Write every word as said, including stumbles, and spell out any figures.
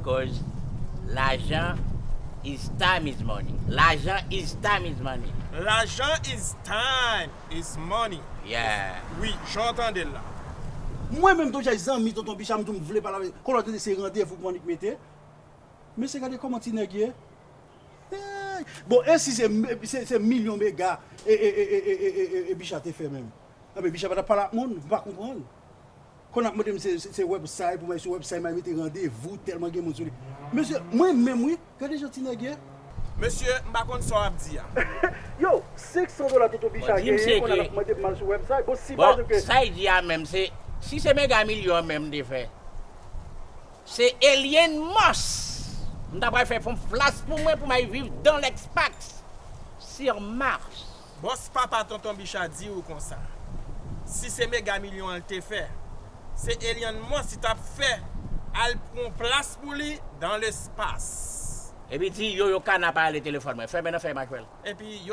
Cause lajan is time is money. Lajan is time is money. Lajan is time is money. Yeah. Wi, jan w tande l la. Mwen menm tonjay zanmi tonton Bicha m tou m vle pale avè l. Konnen se randevou pou annik mete. Mesye gade kòman ti nèg ye. Hey! Bon, e si se, se, se milyon mega e, e, e, e, e, e, e Bicha te fè menm. Anben Bicha pa t ap pale ak moun, m pa konprann. Konn ap mande m se, se, se website, pou mwen sou website, m al mete randevou, tèlman gen moun sou li. Mesye, mwen menm wi, gade jan ti nèg ye. Mesye, m pa konn sa w ap di a. Yo, senk san dola tonton Bicha Bon, di m genyen, se konn ke- ap mande m al sou website. Bon, si Bon, pa ke sa y di a menm, se si se mega milyon menm m te fè, se Elon Musk m ta pral fè fon flas pou mwen pou m al viv dans l'espace sur Mars. Bòs papa tonton Bicha di w konsa. Si se mega milyon an l te fè, se Elon Musk li t ap fè al pran plas pou li dans l'espace. Epi di yo yo kana pa ale telefòn mwen. Fèmen nan fèy makwèl. Epi yo